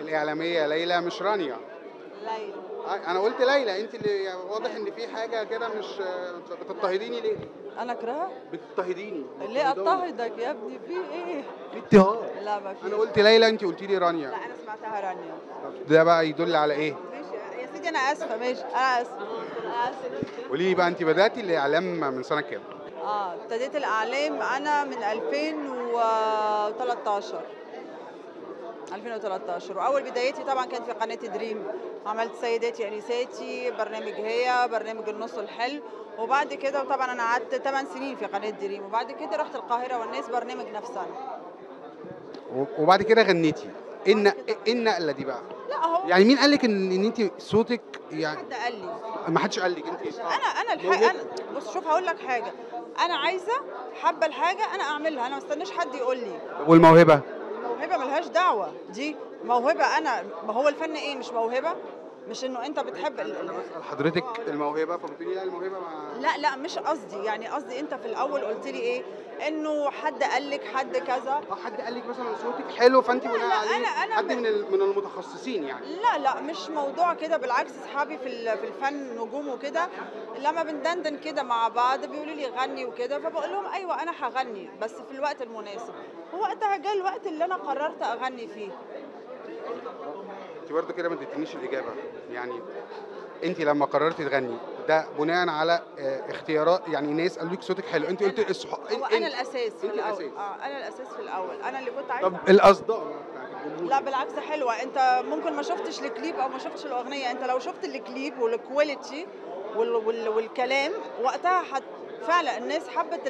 الاعلامية ليلى مش رانيا. ليلى. انا قلت ليلى، انت اللي واضح ان في حاجة كده مش بتضطهديني. ليه؟ انا اكرهها؟ بتضطهديني. ليه اضطهدك يا ابني؟ في ايه؟ في اضطهاد. لا ما فيش. انا قلت ليلى، انت قلتي لي رانيا. لا انا سمعتها رانيا. ده بقى يدل على ايه؟ ماشي يا سيدي، انا اسفه. ماشي انا اسفه، انا اسفه. قولي لي بقى، انت بداتي الاعلام من سنة كام؟ ابتديت الاعلام انا من 2013. 2013، واول بدايتي طبعا كانت في قناة دريم. عملت سيداتي انساتي، برنامج هي، برنامج النص الحلو، وبعد كده طبعا انا قعدت 8 سنين في قناة دريم، وبعد كده رحت القاهرة والناس برنامج نفسنا. وبعد كده غنيتي. ايه النقلة دي بقى؟ لا هو يعني مين قال لك ان انت صوتك يعني؟ حد قال لي؟ ما حدش قال لك انت. انا الحقيقة انا بص شوف هقول لك حاجة، انا عايزه حابة الحاجة انا اعملها، انا ما استناش حد يقول لي. والموهبه؟ الموهبة ملهاش دعوه، دي موهبة. انا ما هو الفن ايه؟ مش موهبة؟ مش انه انت بتحب انا بسال حضرتك الموهبة فبتقولي لا الموهبة ما... لا لا مش قصدي، يعني قصدي انت في الاول قلت لي ايه؟ انه حد قال لك، حد كذا، حد قال لك مثلا صوتك حلو فانت بناء عليه أنا حد من المتخصصين يعني. لا لا مش موضوع كده، بالعكس اصحابي في الفن نجوم وكده، لما بندندن كده مع بعض بيقولوا لي غني وكده، فبقول لهم ايوه انا هغني بس في الوقت المناسب. ووقتها جه الوقت اللي انا قررت اغني فيه. انت برضه كده ما اديتنيش الاجابة، يعني انت لما قررتي تغني ده بناء على اختيارات، يعني ناس قالوا لك صوتك حلو، انت قلت هو انا الاساس في الاول. انا الاساس في الاول، انا اللي كنت عايزه. طب الاصداء بتاعت الجمهور؟ لا بالعكس حلوة. انت ممكن ما شفتش الكليب او ما شفتش الاغنية، انت لو شفت الكليب وال quality والكلام وقتها فعلا الناس حبت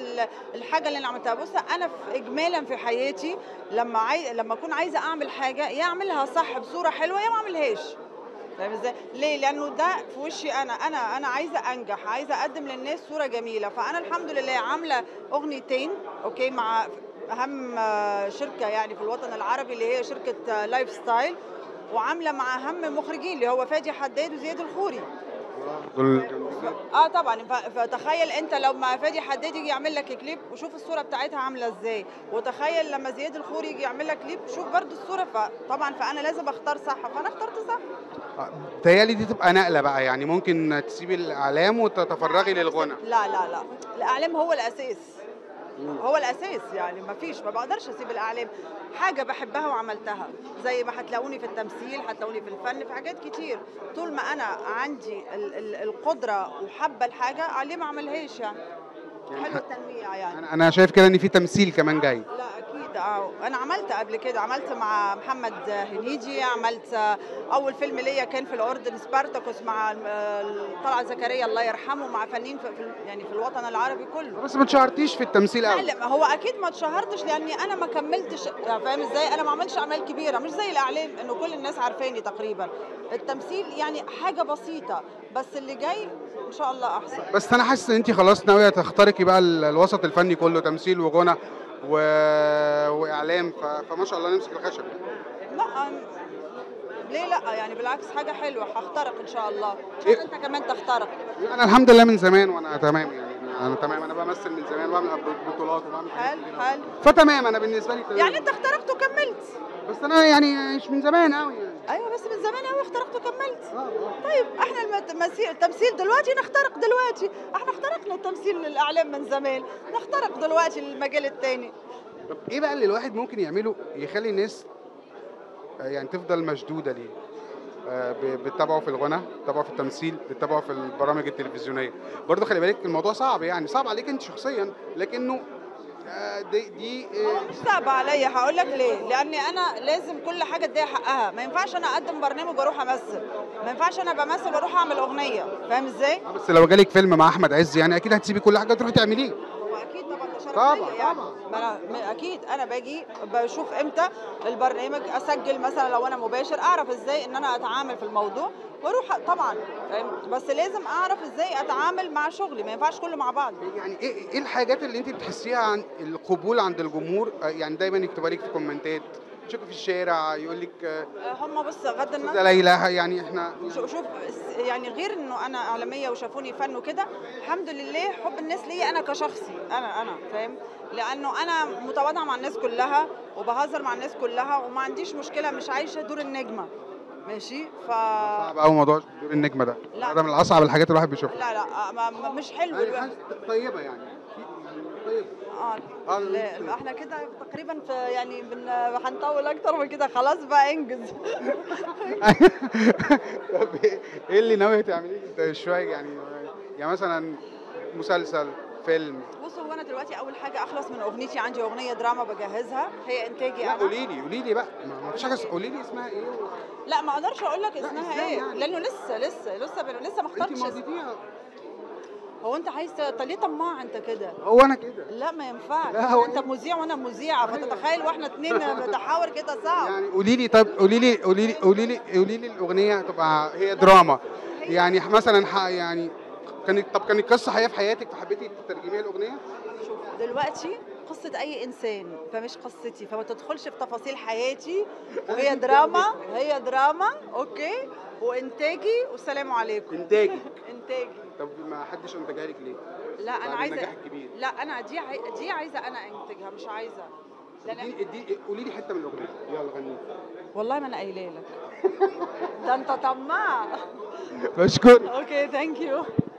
الحاجة اللي انا عملتها. بص انا في اجمالا في حياتي لما اكون عايزه اعمل حاجة يا اعملها صح بصورة حلوة يا ما اعملهاش. فاهم ازاي؟ ليه؟ لانه ده في وشي انا، انا عايزه انجح، عايزه اقدم للناس صوره جميلة. فانا الحمد لله عامله اغنيتين okay مع اهم شركة يعني في الوطن العربي اللي هي شركة لايف ستايل، وعامله مع اهم مخرجين اللي هو فادي حداد وزياد الخوري. طبعا. فتخيل انت لو مع فادي حداد يجي يعمل لك كليب وشوف الصورة بتاعتها عامله ازاي، وتخيل لما زياد الخوري يجي يعمل لك كليب شوف برضو الصورة. فطبعا فانا لازم اختار صح، فانا اخترت صح. تهيألي دي تبقى نقله بقى، يعني ممكن تسيبي الاعلام وتتفرغي للغنى. لا لا لا، الاعلام هو الاساس، هو الاساس يعني ما فيش، ما بقدرش اسيب الاعلام. حاجة بحبها وعملتها، زي ما هتلاقوني في التمثيل، هتلاقوني في الفن، في حاجات كتير. طول ما انا عندي القدرة وحابة الحاجة عليه ما اعملهاش يعني. حلو التنويع يعني. انا شايف كده ان في تمثيل كمان جاي. لا اكيد. انا عملت قبل كده، عملت مع محمد هنيدي، عملت اول فيلم ليا كان في الاردن سبارتاكوس مع طلعت زكريا الله يرحمه، مع فنانين في يعني في الوطن العربي كله. بس ما اتشهرتيش في التمثيل قوي. لا هو اكيد ما اتشهرتش لاني انا ما كملتش، فاهم ازاي؟ انا ما عملتش اعمال كبيرة، مش زي الاعلام انه كل الناس عارفاني تقريبا. التمثيل يعني حاجة بسيطة، بس اللي جاي ان شاء الله احسن. بس انا حاسس ان انت خلاص ناوية تخترقي بقى الوسط الفني كله، تمثيل وغنى واعلام، فما شاء الله نمسك الخشب. لا ليه لا يعني، بالعكس حاجة حلوة، هخترق ان شاء الله. إيه؟ انت كمان تخترق. انا الحمد لله من زمان وانا تمام يعني، انا تمام، انا بمثل من زمان وبعمل بطولات وبعمل حلو حلو، فتمام انا بالنسبة لي تمام. يعني انت اخترقت وكملت. بس انا يعني مش من زمان قوي يعني. ايوه بس من زمان قوي اخترقت وكملت. طيب احنا التمثيل دلوقتي نخترق دلوقتي، احنا اخترقنا التمثيل للاعلام من زمان، نخترق دلوقتي للمجال الثاني. طب ايه بقى اللي الواحد ممكن يعمله يخلي الناس يعني تفضل مشدودة ليه؟ بتتابعه في الغنى، بتتابعه في التمثيل، بتتابعه في البرامج التلفزيونية. برضه خلي بالك الموضوع صعب، يعني صعب عليك انت شخصيا، لكنه دي هو مش صعب عليا. هقول لك ليه؟ لاني انا لازم كل حاجة اديها حقها، ما ينفعش انا اقدم برنامج واروح امثل، ما ينفعش انا بمثل واروح اعمل اغنية، فاهم ازاي؟ بس لو جالك فيلم مع احمد عز يعني اكيد هتسيبي كل حاجة تروحي تعمليه. هو اكيد طبعا، ده شرف طبعا ليا يعني. طبعا ما اكيد انا باجي بشوف امتى البرنامج اسجل، مثلا لو انا مباشر اعرف ازاي ان انا اتعامل في الموضوع واروح طبعا، بس لازم اعرف ازاي اتعامل مع شغلي، ما ينفعش كله مع بعض. يعني ايه الحاجات اللي انت بتحسيها عن القبول عند الجمهور؟ يعني دايما يكتبها لك في كومنتات، يشوفك في الشارع يقول لك هم بص غض النظر ليلى، يعني احنا شوف يعني غير انه انا اعلامية وشافوني فن وكده، الحمد لله حب الناس ليا انا كشخصي، انا فاهم، لانه انا متواضعة مع الناس كلها وبهزر مع الناس كلها وما عنديش مشكلة، مش عايشه دور النجمة. ماشي. صعب قوي موضوع دور النجمة ده، ده من اصعب الحاجات اللي الواحد بيشوفها. لا لا مش حلو يعني، طيبة يعني طيب. لا احنا كده تقريبا في يعني هنطول اكتر من كده، خلاص بقى انجز. طب ايه اللي ناوية تعمليه شوية يعني مثلا مسلسل، فيلم؟ بص هو انا دلوقتي اول حاجة اخلص من اغنيتي، عندي اغنية دراما بجهزها، هي انتاجي انا. قولي لي بقى، ما فيش حاجة، قولي لي اسمها ايه لا ما اقدرش اقول لك اسمها ايه يعني؟ لانه لسه لسه لسه لسه ما اخترتش. انت ماضيتيها. هو انت عايز ليه طماع انت كده؟ هو انا كده؟ لا ما ينفعش، لا هو انت مذيع وانا مذيعه، فتتخيل واحنا اتنين بنتحاور كده صعب يعني. قولي لي طب، قولي لي قولي لي قولي لي قولي لي الاغنية هتبقى هي دراما يعني مثلا، يعني كانت، طب كانت قصة حقيقية في حياتك فحبيتي تترجميها الاغنية؟ شوف دلوقتي قصة اي انسان، فمش قصتي، فما تدخلش في تفاصيل حياتي، وهي دراما، هي دراما okay، وانتاجي والسلام عليكم. انتاجي انتاجي. طب ما حدش انتجها لك ليه؟ لا انا عايزه النجاح الكبير. لا انا دي عايزه انا انتجها، مش عايزه. دي قولي لي حتة من الاغنية، يلا غني. والله ما انا قايله لك. ده انت طماع. بشكرك. okay thank you.